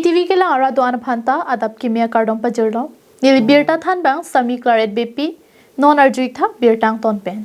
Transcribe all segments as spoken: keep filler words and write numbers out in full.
T V kelang arat do-an aphan ta adap kimi akardom pajirlo. Neli birta thanbang Sami Claret Beypi, non arju-ik tha birta angton pen.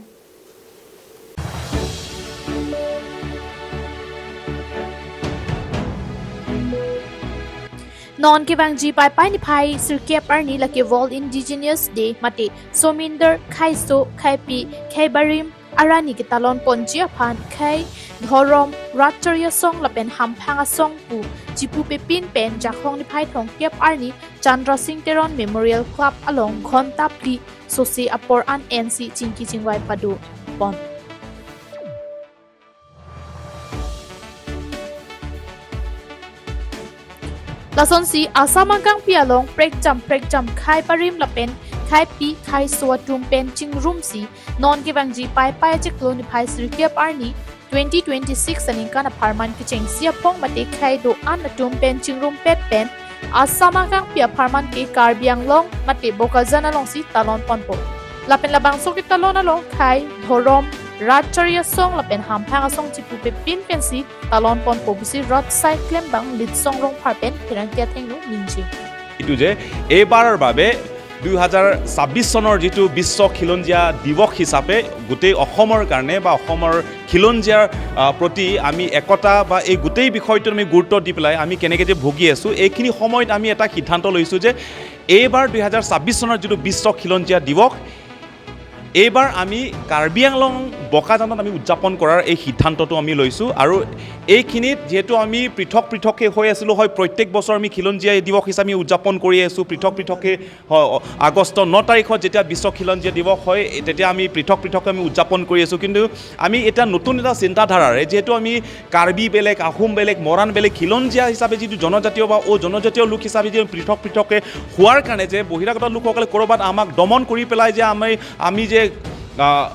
Non kevangji Paipai niphai sirkep arni lake World Indigenous Day mate Sominder Khaiso, Khaipi, Khaibarim arni ketalon ponji aphan khei, dhorom, rat charli asong lapen hamphang asong pu chipu pepin pen Jakhong niphai thomkep arni Chandra Singh Teron Memorial Club along ghonta phli sose apor an ensi chingki chingvai pado pon. Lasonsi Assam angkangpi along prekjam prekjam Khaibarim lapen Khaipi Khaiso atum pen chingrumsi non kevangji Paipai achiklo niphai sirkep arni twenty twenty-six aningkan apharman kechengsi aphong mate khei do-an atum pen chingrumpet pen Assam angkangpi apharman ke Karbi Anglong mate Bokajan alongsi talon ponpo. Lapen labangso ketalon along khei, dhorom, rat charli asong lapen hamphang asong chipu pepin pensi talon ponpo pusi rat asai klembang Litsong Rongphar pen pherangke athengno ningje. এইটো যে এইবাৰৰ বাবে দুই হাজাৰ ছাব্বিছ চনৰ যিটো বিশ্ব খিলঞ্জীয়া দিৱস হিচাপে গোটেই অসমৰ কাৰণে বা অসমৰ খিলঞ্জীয়াৰ, আহ, প্ৰতি আমি একতা বা এই গোটেই বিষয়টোত আমি গুৰুত্ব দি পেলাই আমি কেনেকে যে ভুগি আছোঁ, এইখিনি সময়ত আমি এটা সিদ্ধান্ত লৈছোঁ যে এইবাৰ দুই হাজাৰ ছাব্বিছ চনৰ যিটো বিশ্ব খিলঞ্জীয়া দিৱস, এইবাৰ আমি কাৰ্বি আংলং বোকাজানত আমি উদযাপন কৰাৰ এই সিদ্ধান্তটো আমি লৈছোঁ। আৰু এইখিনিত যিহেতু আমি পৃথক পৃথককৈ হৈ আছিলোঁ, হয়, প্ৰত্যেক বছৰ আমি খিলঞ্জীয়া দিৱস হিচাপে আমি উদযাপন কৰি আছোঁ, পৃথক পৃথককৈ, হয়, আগষ্ট ন তাৰিখত যেতিয়া বিশ্ব খিলঞ্জীয়া দিৱস হয়, তেতিয়া আমি পৃথক পৃথককৈ আমি উদযাপন কৰি আছোঁ। কিন্তু আমি এতিয়া নতুন এটা চিন্তাধাৰাৰে, যিহেতু আমি কাৰ্বি বেলেগ, আহোম বেলেগ, মৰাণ বেলেগ, খিলঞ্জীয়া হিচাপে যিটো জনজাতীয় বা অ জনজাতীয় লোক হিচাপে যিটো পৃথক পৃথককৈ হোৱাৰ কাৰণে যে বহিৰাগত লোকসকলে ক'ৰবাত আমাক দমন কৰি পেলাই যে আমি, আমি যে, আহ,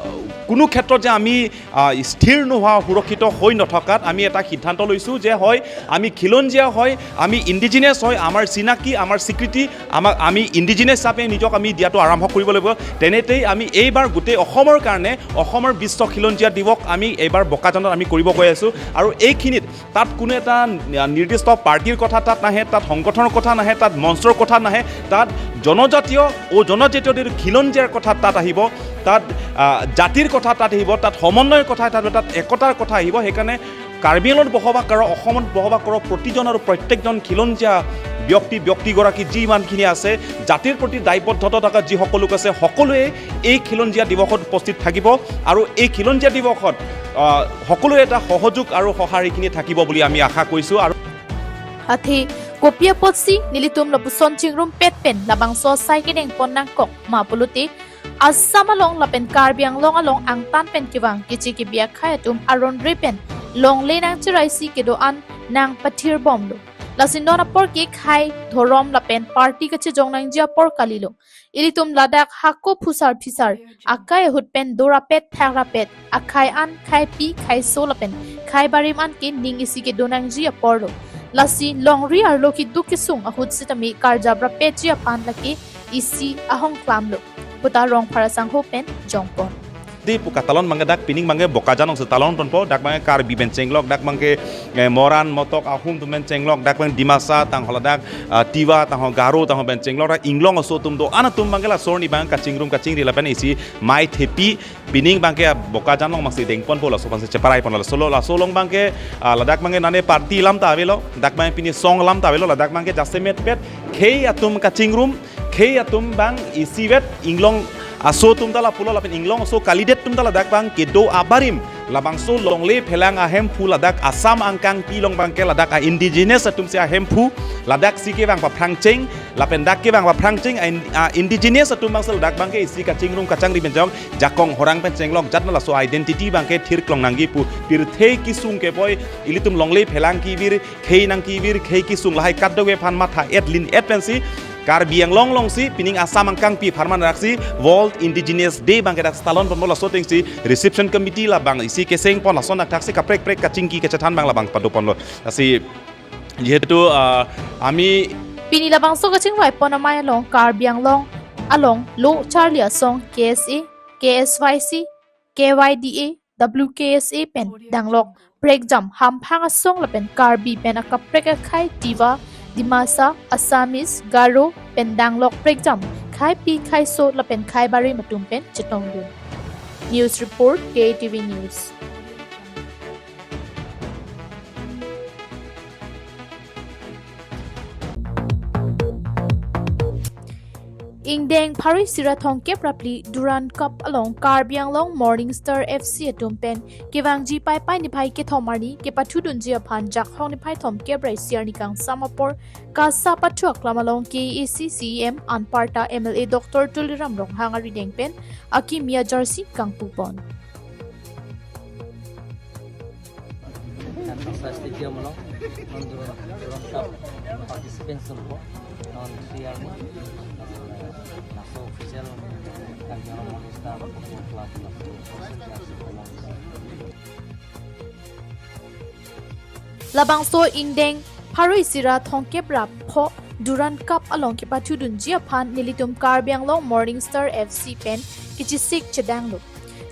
কোনো ক্ষেত্ৰত যে আমি, আহ, স্থিৰ নোহোৱা, সুৰক্ষিত হৈ নথকাত আমি এটা সিদ্ধান্ত লৈছোঁ যে হয়, আমি খিলঞ্জীয়া হয়, আমি ইণ্ডিজিনাছ হয়, আমাৰ চিনাকি, আমাৰ স্বীকৃতি, আমাক, আমি ইণ্ডিজিনাছ হিচাপে নিজক আমি দিয়াটো আৰম্ভ কৰিব লাগিব। তেনেতেই আমি এইবাৰ গোটেই অসমৰ কাৰণে অসমৰ বিশ্ব খিলঞ্জীয়া দিৱস আমি এইবাৰ বোকাজানত আমি কৰিব গৈ আছোঁ। আৰু এইখিনিত তাত কোনো এটা নিৰ্দিষ্ট পাৰ্টিৰ কথা তাত নাহে, তাত সংগঠনৰ কথা নাহে, তাত মঞ্চৰ কথা নাহে, তাত জনজাতীয়, অ জনজাতীয় যিটো খিলঞ্জীয়াৰ কথা তাত আহিব, তাত, আহ, জাতিৰ কথা তাত আহিব, তাত সমন্বয়ৰ কথা তাত আহিব, তাত একতাৰ কথা আহিব। সেইকাৰণে কাৰ্বি আংলঙত বসবাস কৰা, অসমত বসবাস কৰা প্ৰতিজন আৰু প্ৰত্যেকজন খিলঞ্জীয়া ব্যক্তি, ব্যক্তিগৰাকী যিমানখিনি আছে, জাতিৰ প্ৰতি দায়বদ্ধতা থকা যিসকল লোক আছে, সকলোৱে এই খিলঞ্জীয়া দিৱসত উপস্থিত থাকিব আৰু এই খিলঞ্জীয়া দিৱসত, আহ, সকলোৱে এটা সহযোগ আৰু সঁহাৰিখিনি থাকিব বুলি আমি আশা কৰিছোঁ। আৰু Athe kopi apotsi nelitum lapuson chingrumpet pen labangso asai kedeng pon nangkok ma pulote Assam along lapen Karbi Anglong along angtan pen kevang keche kebi akhei atum aron re pen longle nangcheraisi kedo-an nangpathir bomlo. Lasi non apor ke khei, dhorom lapen party kachejong nangji apor kalilo. Ilitum ladak hako phusar phisar akai ahut pen dorapet thakrapet akhei an kheipi kheiso lapen kheibarim an ke ning isi kedo nangji aporlo. Lasi longri arlo keduk kesung ahut sitame karjap rapetji aphan lake isi ahongklamlo. Puta Rongphar asangho pen jongpon. Di pu katalon abangke dak pining abangke Bokajan alongsi talon ponpo, dak abangke Karbi pen chenglok, dak abangke, eh, Moran, Motok, Ahom atum pen chenglok, dak abang Dimasa, tangho ladak, ah, Tiwa, tangho Garo, tangho pen chenglok, dak Inglong aso atum do-an atum abangke laso arni abang kachingrum kachingri lapen isi mei thepi, pining abangke Bokajan along abangsi dengponpo, laso abangsi cheparai ponlo, laso lo, laso along abangke, ah, ladak abangke nane party alam ta avelo, dak abang pini song alam ta avelo, ladak abangke jasemet pet, khei atum kachingrum, khei atum abang isivet Inglong aso atum ta lapulo lapen Inglong aso kalidet atum ta ladak abang kedo abarim labangso longle phelang ahemphu ladak Assam angkangpi along abangke ladak a-indigenous atumsi ahemphu ladaksi kevang paphrangcheng lapen dak kevang paphrangcheng a-in-, a-indigenous atum abangsi ladak abangke isi kachingrum kachingri pen jong jakong horang pen chenglok jatna laso identity abangke thirklong nangji pu pirthe kesung kepoi ilitum longle phelang kevir khei nangkevir khei kesung lahai kadokave aphan matha et lin et pensi Karbi Anglong alongsi pining Assam angkangpi apharman daksi World Indigenous Day abangke dak talon ponpo laso atengsi reception committee labang isi keseng pon lason dak thaksi kaprek prek kachingki kachethan abang labang pado ponlo. Lasi jihetu, ah, ami pini labangso kachingvai pon amei along Karbi Anglong along lo charli asong K S A, K S Y C, K Y D A, W K S A pen danglok prekjam hamphang asong lapen Karbi pen akaprek akhei Tiwa, Dimasa, Assamese, Garo, pen danglok prekjam khaipi khaiso lapen khaibarim atum pen chetongdun. News report, K A T V News. Ingdeng pharo isi ra thomkep ra phli Durand Cup along Karbi Anglong Morning Star F C atum pen kevangji Paipai niphai kethom arni kepathudunji aphan Jakhong niphai thomkep ra isi arni kangsam apor KASA pathu aklam along K A A C C E M anparta M L A Doctor Tuliram Ronghang arideng pen akimi a-jersey kangpupon. Kan KASA Stadium along, non Durand, Durand Cup participants along, non three army, laso official Karbi Anglong Morning Star Football Club, laso official jersey along. Labangso ingdeng pharo isi ra thomkep ra pho Durand Cup along kepathudunji aphan nelitum Karbi Anglong Morning Star F C pen kechesik chedanglo.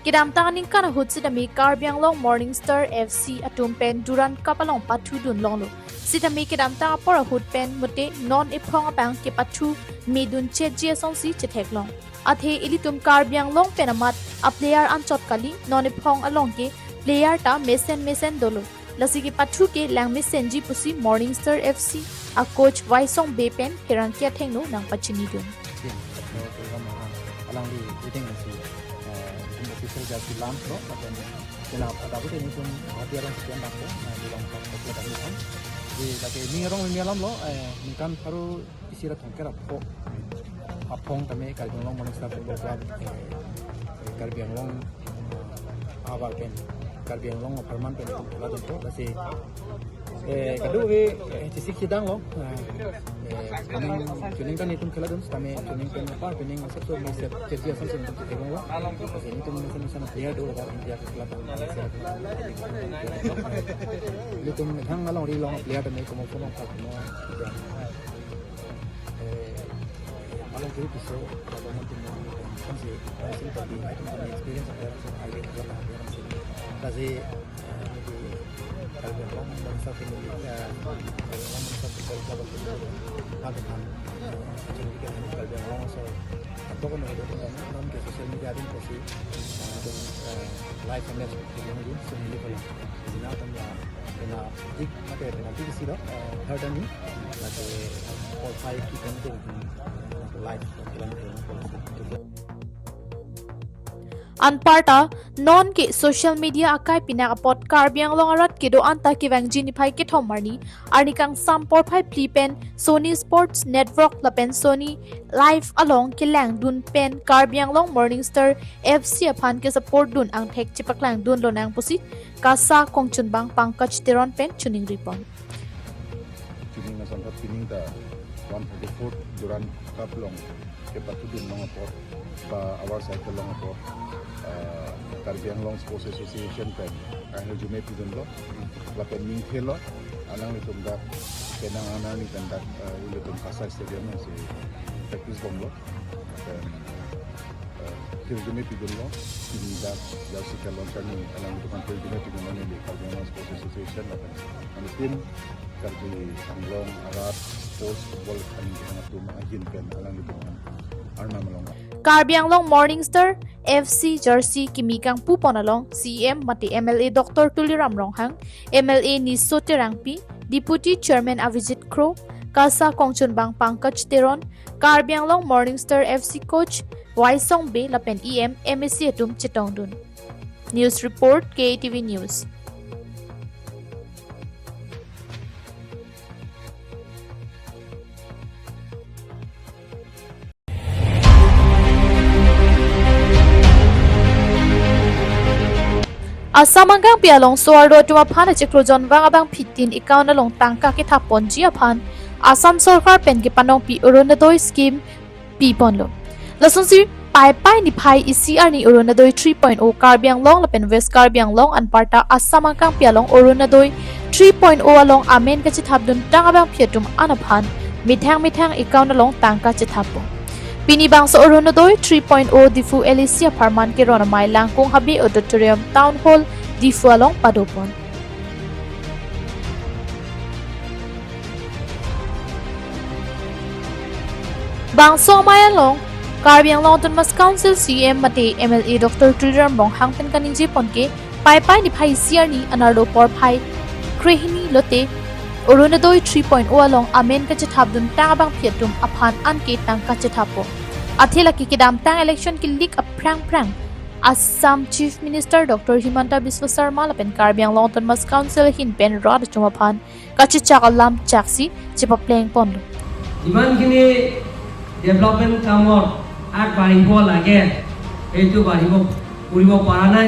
Kedamtang aningkan ahut sitame Karbi Anglong Morning Star F C atum pen Durand Cup along pathudun longlo. Sitame kedamtang apor ahut pen mate non ephong abang kepathu medun chetji asonsi chetheklong. Athe ilitum Karbi Anglong pen amat a-player anchot kali, non ephong along ke player ta mesen mesen dolo. Lasi kepathu ke lang mesenji pusi Morning Star F C a-coach Waisong Bey pen pherangke athengno nangpachinidun. Alangli rideng si, eh, official jersey lamlo, lapen kena pada pute nelitum hati arong sekian dapur, eh, di long tak tak tak tak. Di lake ning arong ni alamlo, eh, ningkan pharo isi ra thomkep ra pho aphong tame Karbi Anglong Morning Star Football Club, eh, Karbi Anglong abar pen, Karbi Anglong apharman pen keladunpo, lasi, eh, kadokave, eh, chesik chedanglo, eh, eh, pining, pining kan nelitum keladun, tame pining pen apar, pining asap so mesen chetji asap so nelitum chetji longlo, lasi nelitum mesen mesen player do, ladak India ke club, nelitum thang alongri along player tame komo komo kak mo, eh, malam kiri piso, kalau mau tim mau kan si, kan si tapi itu punya experience apa yang saya ada dalam hati orang sini. Kasi, eh, di Karbi Anglong bangsa ini, eh, Karbi Anglong bangsa football club itu ada kan, eh, jadi kita ini Karbi Anglong so atau kan ada dengan dalam ke social media ada yang pasti, eh, ada, eh, live and live di dalam itu sendiri kalau di sini akan ya kena dik, mate kena dik sih dok, eh, hard ni, mate four five kita itu live. Anparta non ke social media akai pinak apot Karbi Anglong arat kedo-an ta kevangji niphai kethom arni, arni kangsam porphai phli pen Sony Sports Network lapen Sony Live along kelangdun pen Karbi Anglong Morning Star F C aphan ke-support dun angthek chepaklangdun lonang pusi KASA kongchunbang Pankaj Teron pen choningri pon. Pining asam khat pining ta one forty-fourth Durand Cup along kepathudun long apot, ba awar cycle long apot, eh, Karbi Anglong Sports Association pen ahirjume pidunlo, lapen ningthelo, alanglitum dak penang anarni pen dak, eh, ilitum KASA Stadium alongsi practice bomlo, lapen eh, ahirjume pidunlo, pini dak jersey ke-launch arni alanglitum ahirjume pidunlo neli Karbi Anglong Sports Association lapen anuttin Karbi Anglong arat sports football kali atum ahin pen alanglitum Arnam along. Karbi Anglong Morning Star F C jersey kimi kangpupon along C E M mate M L A Doctor Tuliram Ronghang, M L A Niso Terangpi, Deputy Chairman Avijit Kro, KASA kongchunbang Pankaj Teron, Karbi Anglong Morning Star F C coach Waisong Bey lapen E M, M A C atum chetongdun. News report, K A T V News. Assam angkangpi along so-arlo atum aphan achiklo jonvang abangphitin account along tangka kethap ponji aphan Assam Sorkar pen kepanongpi Orunodoi scheme piponlo. Lasonsi Paipai niphai isi arni Orunodoi three point oh Karbi Anglong lapen West Karbi Anglong anparta Assam angkangpi along Orunodoi three point oh along amen kachethapdun tang abangphi atum an aphan methang methang account along tangka chethappo. Pini bangso Orunodoi three point oh Diphu L A C apharman keron amei Langkung Habe Auditorium Town Hall Diphu along padopon. Bangso amei along Karbi Anglong Autonomous Council C E M mate M L A Doctor Tuliram Ronghang pen kaningje pon ke Paipai niphai isi arni anarlo porphai krehini lote Orunodoi three point oh along amen kachethapdun tang abangphi atum aphan anke tang kachethappo. Athe lake kedamtang election kilik aphrang phrang Assam Chief Minister Doctor Himanta Biswa Sarma lapen Karbi Anglong Autonomous Council ahin pen rat atum aphan kachechak alam chaksi chepapleng ponlo. যিমানখিনি ডেভেলপমেণ্ট কামত আগবাঢ়িব লাগে, সেইটো বাঢ়িব, কৰিব পৰা নাই।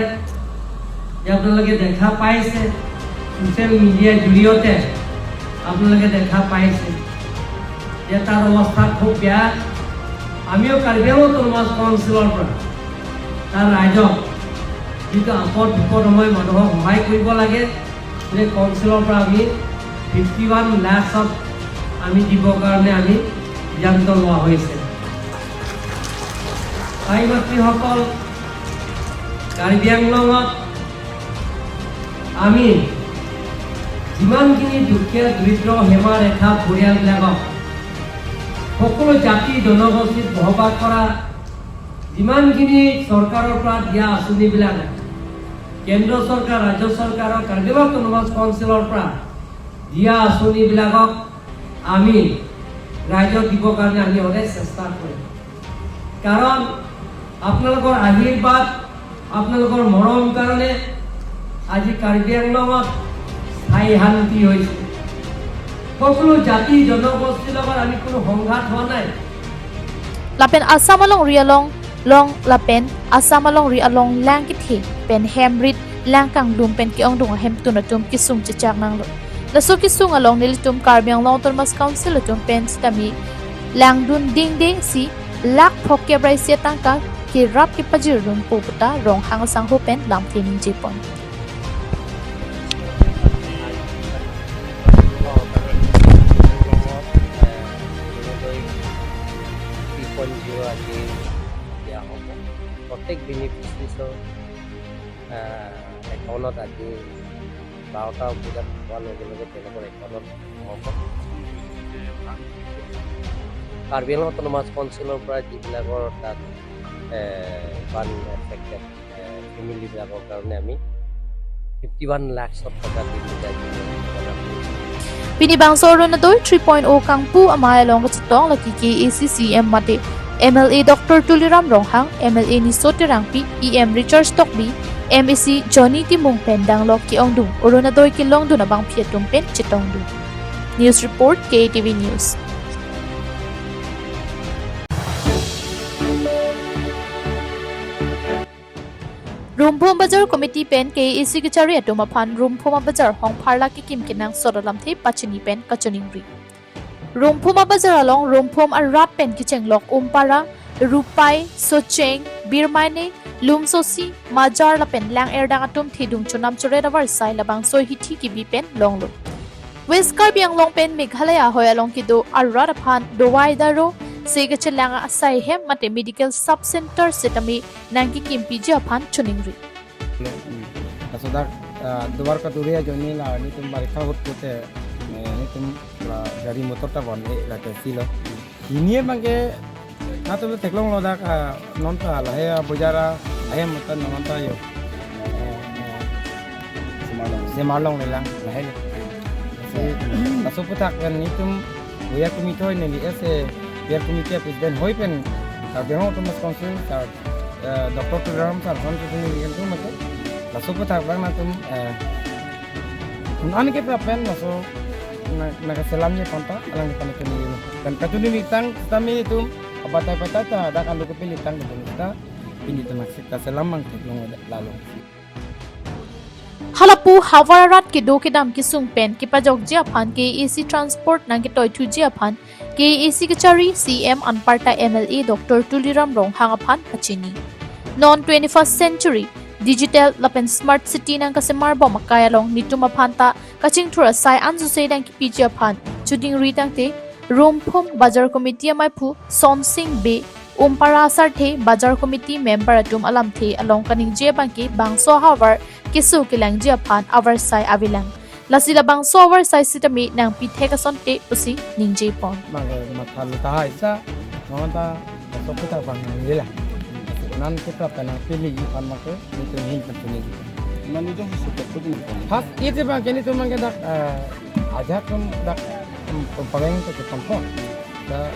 যে আপোনালোকে দেখা পাইছে, ছ'চিয়েল মিডিয়াৰ জৰিয়তে আপোনালোকে দেখা পাইছে যে তাৰ অৱস্থা খুব বেয়া। আমিও কাৰ্বি আংলং অট'নমাছ কাউন্সিলৰ পৰা তাৰ ৰাইজক যিটো আপদ বিপদ সময় মানুহক সহায় কৰিব লাগে, যে কাউন্সিলৰ পৰা আমি ফিফটি ওৱান লাখত আমি দিবৰ কাৰণে আমি সিদ্ধান্ত লোৱা হৈছে। ভাই মাতৃসকল, কাৰ্বি আংলঙত আমি যিমানখিনি দুখীয়া দৰিদ্ৰ সীমাৰেখা পৰিয়ালবিলাকক সকলো জাতি জনগোষ্ঠীত বসবাস কৰা যিমানখিনি চৰকাৰৰ পৰা দিয়া আঁচনিবিলাক, কেন্দ্ৰ চৰকাৰ, ৰাজ্য চৰকাৰৰ, কাৰ্বি আংলং অট'নমাছ কাউন্সিলৰ পৰা দিয়া আঁচনিবিলাকক আমি ৰাইজক দিবৰ কাৰণে আমি সদায় চেষ্টা কৰিম। কাৰণ আপোনালোকৰ আশীৰ্বাদ, আপোনালোকৰ মৰম কাৰণে আজি কাৰ্বি আংলঙত স্থায়ী শান্তি হৈছে। সকলো জাতি জনগোষ্ঠীৰ লগত আমি কোনো সংঘাত হোৱা নাই। Lapen Assam alongri along long lapen Assam alongri along lang kethe pen hem rit lang kanglum pen ke-ongdung ahemtun atum kesung chechak nanglo. Laso kesung along nelitum Karbi Anglong Autonomous Council atum pen sitame langdun dingde si lakh phokep ra isi atangka kerap kepajirdunpo puta Ronghang asangho pen lamthe ningje pon. Three point zero আজি দিয়া হ'ব। প্ৰত্যেক বেনিফিচিয়াৰীজৰ, আহ, একাউণ্টত আজি বাৰটা বজাত হোৱাৰ লগে লগে তেওঁলোকৰ একাউণ্টত সোমাব। কাৰ্বি আংলং অট'নমাছ কাউন্সিলৰ পৰা যিবিলাকৰ তাত, এ, বান এফেক্টেড, এ, ফেমিলিবিলাকৰ কাৰণে আমি ফিফটি ওৱান লাখছ অফ টকা দিম বুলি আজি প্ৰদান কৰিছোঁ। Pini bangso Orunodoi three point oh kangpu amei along kachetong lake K A A C C E M mate M L A Doctor Tuliram Ronghang, M L A Niso Terangpi, E M Richard Tokbi, M A C Johnny Timung pen danglok ke-ongdung Orunodoi kelongdun abangphi atum pen chetongdun. News report, K A T V News. Rumphum Bazar Committee pen K A A C kachari atum aphan Rumphum Bazar hongpharla kekim kenangsot alamthe pachini pen kachiningri. Rumphum Bazar along Rumphum arat pen kechenglok Umpara, Rupai, Socheng, Birmaine, Lumsosi, Majar lapen Lang-erdang atum thedung chonam choret avarsai labangso hithi kebi pen longlo. West Karbi Anglong pen Meghalaya ahoi along kedo arat aphan dawai daro se kachelang asai hem mate medical sub center setame nangkekimpiji aphan chiningri. Laso dak, ah, Dwarka Duriya joni la nitum barikha ahut pute, eh, nitum la gari motor ta bon-e la te silo. Hini abangke natum theklonglo dak, ah, non ta lahai, ah, bojar, ah, lahai motor non ta yo. Semarlong. Semarlong lelang lahai le. Si, laso aphuthak pen nitum Buya Committee hoi neli ese Buya Committee President hoi pen Karbi Anglong Autonomous Council, Sir, eh, Doctor Tuliram Sir, hon tu ni kan tu mate. Laso aphuthak abang natum, eh, un an ke prapen laso na, nangkaselam ni panta, alang ni panta ni. Dan katu ni mitang, kami itu, abatai-batai ta, ada kan lukupi litang di ta, ini tu masih kaselam mang tu lalu. Halapu havar arat kedo kedam kesung pen kepajokji aphan K A A C transport nangketoithuji aphan K A A C kachari C E M anparta M L A Doctor Tuliram Ronghang aphan pachini. Non twenty-first century digital lapen smart city nangkasemar bom akai along nitum aphan ta kachingthur asai anjuse dang kepiji aphan chudingri tangte Rumphum Bazar Committee amaiphu Sonsing Bey, Umpara asarthe, Bazar Committee member atum alamthe along kaningje abangke bangso havar keso kelangji aphan avarsai avelang. Lasi labangso avarsai sitame nangpi thek asonte pusi ningje pon. Mangke matha luta hai sa, Nonta sokta bang nila. Nan kita penang pilih ipan make, itu nih penting. Mani jong suka pun. Pas itu bang, kini tuh bang ke dak, eh, ajak tum dak, em, pempangan ke tempat. Da,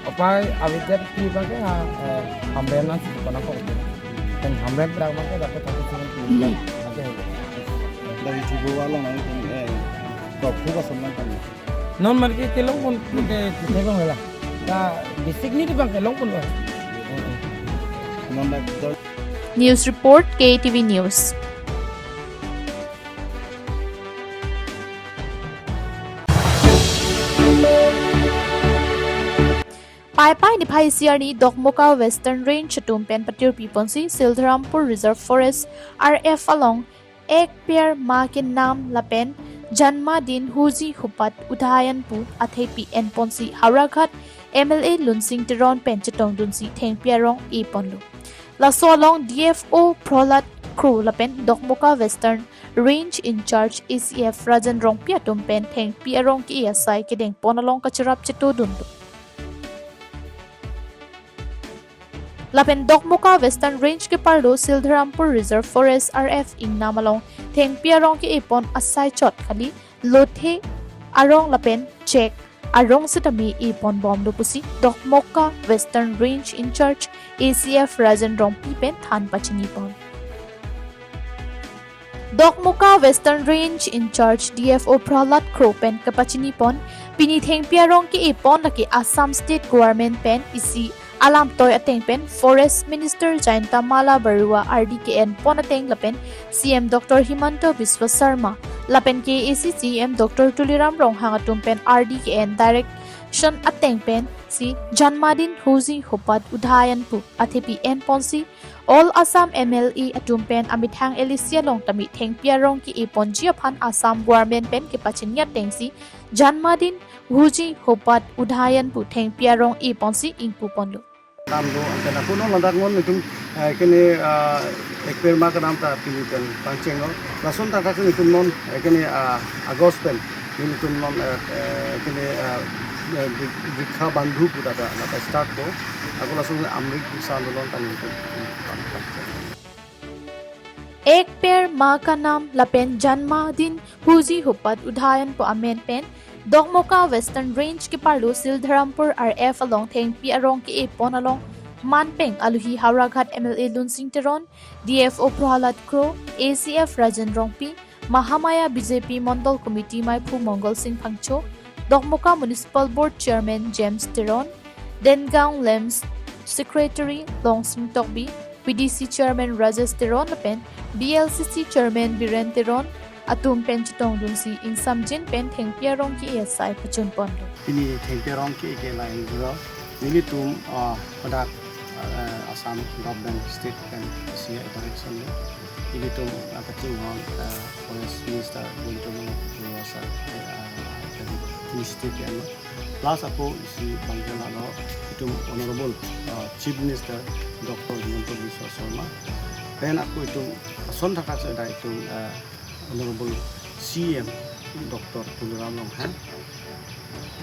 apa awit dia pilih bang ke, ah, eh, Hamren nan sih pernah kok. Dan Hamren dak bang ke dak tapi sih. Oke. Dari Jibo wala na itu, eh, dok juga senang kan. Non marke kelong pon ke tebang la. Ta basic ni tebang kelong pon la. Non dak News report, K T V News. Paipai niphai isi arni Dokmoka Western Range atum pen patirpi ponsi Sildharampur Reserve Forest R F along Ek Ped Maa Ke Naam lapen Janmadin Khushi Ho Pad Udhayan pu athepi en ponsi Howraghat M L A Lunsing Teron pen chetongdunsi thengpi arong e ponlo. Laso along D F O Prahlad Kro lapen Dokmoka Western Range in-charge A C F Rajan Rongpi atum pen thengpi arong ke-e asai kedeng pon along kacherap chetongdunlo. Lapen Dokmoka Western Range keparlo Sildharampur Reserve Forest R F ingnam along thengpi arong ke-e pon asai chot kali, lothe arong lapen chek arong sitame e pon bomlo pusi Dokmoka Western Range in-charge A C F Rajan Rongpi pen than pachini pon. Dokmoka Western Range in-charge D F O Prahlad Kro pen kapachini pon, pini thengpi arong ke-e pon lake Assam State Government pen isi alam toi ateng pen Forest Minister Jayanta Malla Barua ardi ke-en pon ateng lapen C M Doctor Himanta Biswa Sarma lapen K A A C C E M Doctor Tuliram Ronghang atum pen ardi ke-en direction ateng pensi Janmadin Khushi Ho Pad Udhayan pu athepi en ponsi All Assam M L A atum pen amethang L A C along tame thengpi arong ke-e ponji aphan Assam Government pen kepachini atengsi Janmadin Khushi Ho Pad Udhayan pu thengpi arong e ponsi ingpu ponlo. Tam do, anke na kuno ladak ngon itum, eh, kene, ah, Ek Ped Maa Ke Naam ta pini pen pangchenglo. Lason ta kene itum non, eh, kene, ah, August pen. Nelitum non, eh, eh, kene, eh, eh, Bri-, Briksha Bandhu pu ta ta, ta start ko. Ako langsung Amrit Briksha Andolon ta nelitum, mm, pan, pan. Ek Ped Maa Ke Naam lapen Janmadin Khushi Ho Pad Udhayan pu amen pen, Dokmoka Western Range keparlo Sildharampur R F along thengpi arong ke-e pon along manpeng aluhi Howraghat M L A Lunsing Teron, D F O Prahlad Kro, A C F Rajan Rongpi, Mahamaya B J P Mondol Committee Maiphu Mongol Sing Phangcho, Dokmoka Municipal Board Chairman James Teron, Dengang LAMPS Secretary Longsing Tokbi, B D C Chairman Rajesh Teron lapen B L C C Chairman Biren Teron atum pen chetongdunsi ingsamjin pen thengpi arong ke-e asai pachun ponlo. Pini thengpi arong ke-e ke lain dolo. Nelitum, ah, ladak, ah, Assam Government State pen isi direction lo. Nelitum, ah, kachinghon, ah, Forest Minister Jayanta Malla Barua sir, ah, pen initiative lo. Plus ako isi bangke lalo itum Honorable, ah, Chief Minister Doctor Himanta Biswa Sarma. Pen ako itum ason thakthak si dak itum, ah, Honorable C M Doctor Tuliram Ronghang.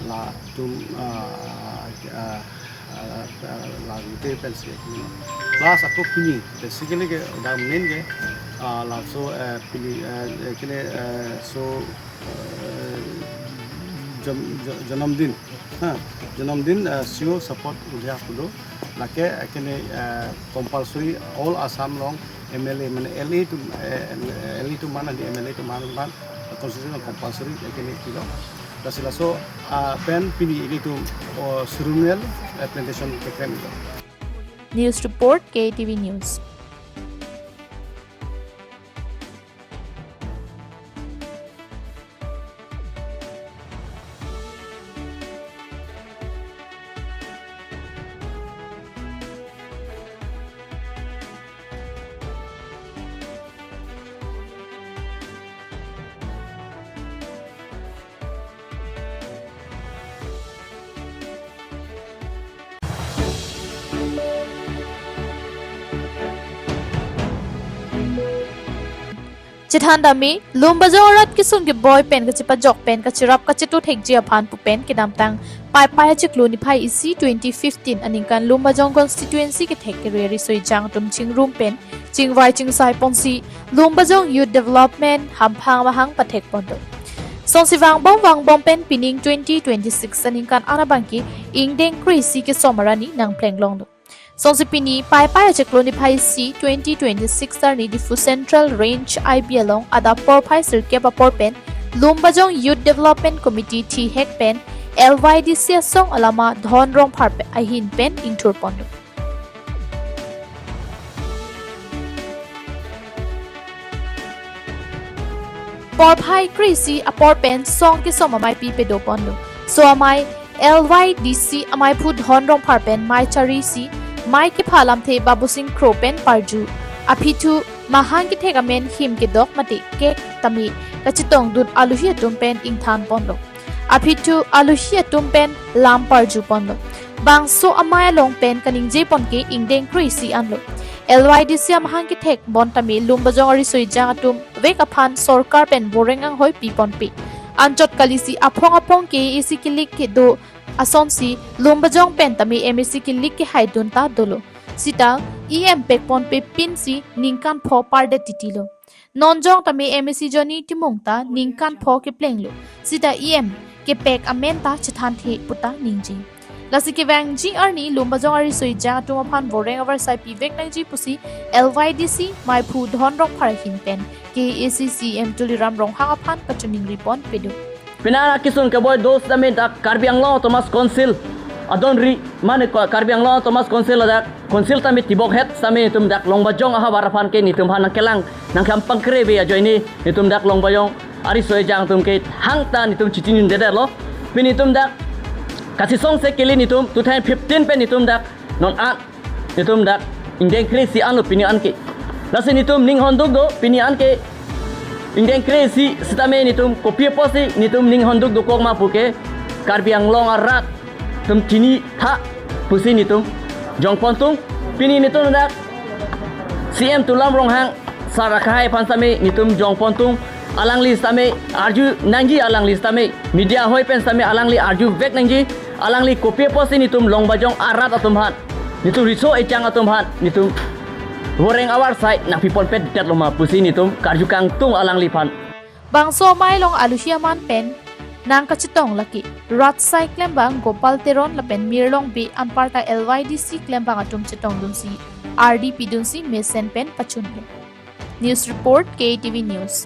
Latum, ah, ah, ah, ah, la rute pensi. Plus ako pini, basically ke dak main ke, ah, laso, eh, pini, eh, eh, kene, eh, so, eh, jam-, ja-, janamdin. Ha, janamdin, eh, sio support udia kudo. Lake, eh, kene, eh, compulsory all Assam along M L A, mane L A atum, eh, L A atum mana di M L A atum mana, mana constitution compulsory, eh, kene kilo. Lasi laso, ah, pen pini ilitum, oh, ceremonial, eh, plantation keklem ilo. News report, K T V News. Chethan tame, Lumbajong arat kesung keboi pen kachepajok pen kacherap kachetu thekji aphan pu pen kedamtang Paipai achiklo niphai isi twenty fifteen aningkan Lumbajong constituency kethek kere riso ejang atum chingrum pen chingvai chingsai ponsi Lumbajong Youth Development hamphang amahang pathek pon do. Songsi vangbom vangbom pen pining twenty twenty-six aningkan anabangke ingdeng kre-isi kesom arni nangpleng longlo. Songsi pini Paipai achiklo niphai isi twenty twenty-six arni Diphu Central Range I B along adap porphai sirkep apor pen Lumbajong Youth Development Committee thihek pen L Y D C asong alama Dhon Rongphar pe-, ahin pen ingthur pon do. Porphai kre-isi apor pen song kesom amei pipedo pon do. So amei L Y D C ameiphu Dhon Rongphar pen mei charisi, mei kepha alamthe Babusing Kro pen parju. Aphi thu mahang kethek amen him kedok mate cake tame kachetongdun aluhi atum pen ingthan pon do. Aphi thu aluhi atum pen lam parju pon do. Bangso amei along pen kaningje pon ke ingdeng kre-isi anlo. L Y D C amahang kethek bon tame Lumbajong ariso ejang atum vek aphan sorkar pen boreng anghoi pi ponpe. Anchot kalisi aphong aphong K A A C kilik kedo asonsi Lumbajong pen tame M A C kilik kehaidun ta dolo. Sita E M pek ponpe pinsi ningkan pho pardet titilo. Non jong tame M A C Johnny Timung ta ningkan pho keplenglo. Sita E M kepek amen ta chethanthe puta ningje. Lasi kevangji arni Lumbajong ariso ejang atum aphan boreng avarsai pivek nangji pusi L Y D C meiphu Dhon Rongphar ahin pen K A A C C E M Tuliram Ronghang aphan kachiningri pon pedo. Pini kesung keboi dos tame dak Karbi Anglong Autonomous Council adonri mane ko-, Karbi Anglong Autonomous Council dak council tame tibok het tame netum dak Lumbajong ahavar aphan ke netum aphan nangkelang nangkam pangkre ave ajoine netum dak Lumbajong ariso ejang atum ke hangta netum chichinidedetlo. Pini netum dak kachesong se kele netum two thousand fifteen pen netum dak non an netum dak ingdeng kre-isi anlo pini anke. Lasi netum ning honduk do pini anke ingdeng kre-isi sitame netum kopi apotsi netum ning honduk dokok ma puke Karbi Anglong arat atum chinitha pusi netum jong pontung. Pini netum dak C M Tuliram Ronghang sar akhai aphan sitame netum jong pontung. Alangli sitame arju nangji, alangli sitame media hoi pen sitame alangli arjuvek nangji. Alangli kopi apotsi netum Lumbajong arat atum aphan, netum riso ejang atum aphan netum boreng avarsai nangpi ponpedetlo ma pusi netum karju kangtung alangliphan. Bangso amei along aluhi aman pen nangkachetong lake rat asai klembang Gopal Teron lapen Mirlong Bey anparta L Y D C klembang atum chetongdunsi ardi pidunsi mesen pen pachunlo. News report, K A T V News.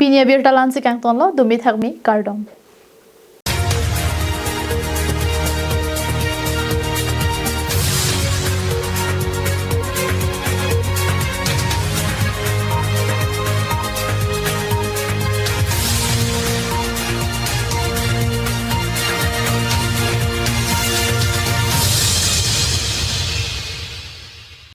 Pini abirta la-ansi kangtonlo, dumi thakmi, kardom.